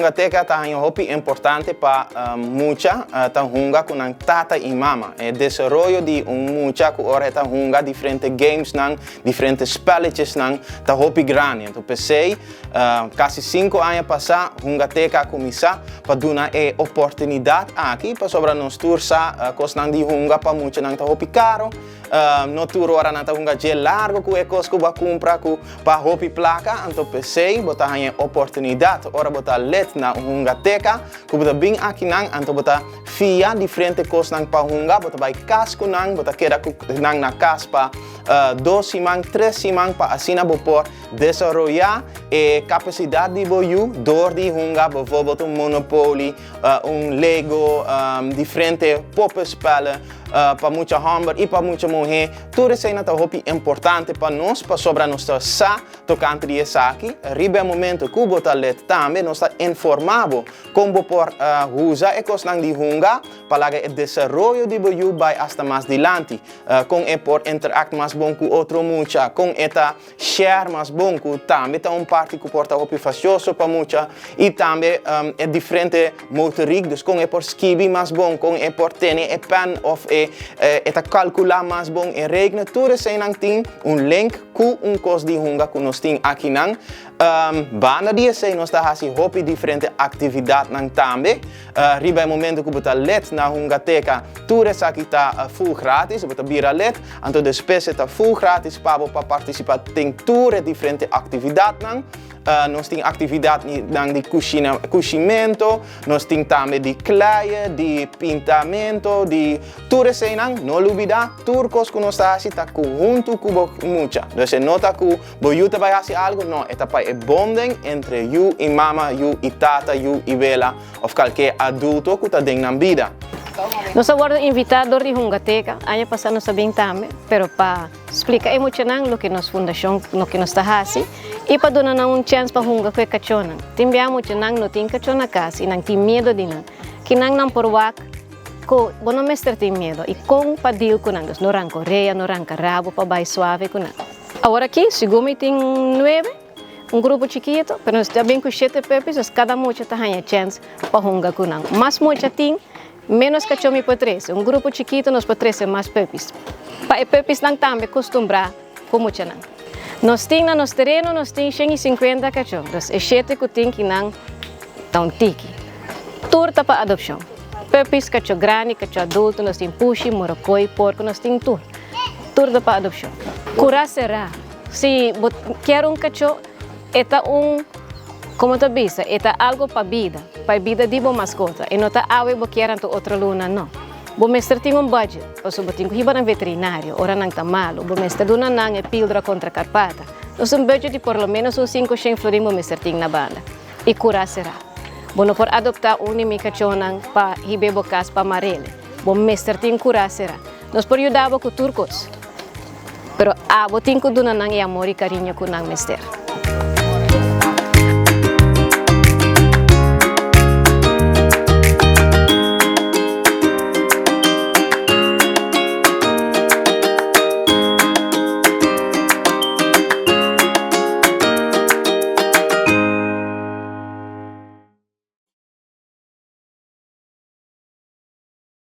Hungateka ta haña hopi importante pa mucha ta hunga ku nan tata i mama. E desaroyo di un mucha ku ora e ta hunga diferente gamesnan, diferente spelletjesnan ta hopi grandi. Anto p'esei kasi sinku aña pasá Hungateka a kuminsá pa duna e oportunidat aki pasobra nos tur sa kosnan di hunga pa muchanan ta hopi karo. No tur ora nan ta hunga dje largo ku e kos ku bo a kumpra ku pa hopi plaka, anto p'esei bo ta haña e oportunidat ora bo ta lid na un hungateka ku bo ta bin akinan, anto bo ta fia diferente kosnan pa hunga, bo ta bai kas ku nan, bo ta keda ku nan na kas pa dos siman, tres siman pa asina bo por desaroyá e kapasidat di bo yu dor di hunga bijvoorbeeld un Monopoly, un Lego, diferente poppenspellen. Pa mucha hòmber i pa mucha muhé. Tur eseinan ta hopi importante pa nos pasobra nos ta sa tokante di esaki. Riba e momento ku bo ta lid tambe nos ta informá bo kon bo por usa e kosnan di hunga pa laga e desaroyo di bo yu bai asta mas dilanti. Kon e por interakt mas bon ku otro mucha, kon e ta Share mas bon ku tambe ta un parti ku por ta hopi fasioso pa mucha i tambe e diferente motoriek, dus kon e por skibi mas bon, kon e por tene e pen of e e ta kalkulá mas bon e rekenen, tur eseinan tin un link ku un kos di hunga ku nos tin akinan. Banda di esei nos ta hasi hopi diferente aktividatnan tambe. Riba e momento ku bo ta lid na Hungateka tur esaki ta full gratis, bo ta bira lid, anto despues e ta full gratis pa bo pa partisipa den tur e diferente aktividatnan. Nos tin aktividatnan di kushina, kushimento, nos tin tambe di kleie, di pintamento, di tur eseinan. No lubida, tur kos ku nos ta hasi ta ku huntu ku bo mucha. Dus e no ta ku Bo yu ta bai hasi algu? No, e ta pa e bonding entre yu i mama, yu i tata, yu i wela of kalke adulto ku ta den nan bida. Nos a wòrdu invitá dor di Hungateka, aña pasá nos a bin tambe, pero pa splika e muchanan loke nos fundashon, loke nos ta hasi i pa duna nan un chèns pa hunga ku e kachónan. Tin bia muchanan no tin kachó na kas i nan tin miedu di nan. Kinan nan por wak ku bo no mester tin miedu i kon pa deal ku nan. Dus no ranka orea, no ranka rabo pa bai suave ku nan. Awor aki segun mi tin nuebe, un grupo chikito, pero nos ta bin ku shete puppies, dus kada mucha ta haña chèns pa hunga ku nan. Mas mucha tin, ménos kachó mi por trese. Un grupo chikito nos por trese mas puppies. Pa e puppiesnan tambe kustumbrá ku muchanan. Nos tin na nos tereno nos tin shen i sinkuenta kachó, dus e shete ku tin kinan ta un tiki. Tur ta pa adopshon. Puppies, kachó grandi, kachó adulto, nos tin pushi, morokoi, porko, nos tin tur. Tur ta pa adopshon. Kura será. Si bo kier un kachó, e ta un, komo ta bisa, e ta algo pa bida, pa e bida di bo maskota. E no ta awe bo kier anto otro luna, no. Bo mester tin un budget, pasobra bo tin ku hiba nan veterinario ora nan ta malu, bo mester duna nan e pildra kontra karpata. Nos un budget di por lo menos un sinku shen florin bo mester tin na banda. I kura será. Bo no por adoptá un di mi kachónan pa hib'é bo kas pa mar'el. Bo mester tin kura será. Nos por yuda bo ku tur kos, pero abo tin ku duna nan e amor i kariño ku nan mester.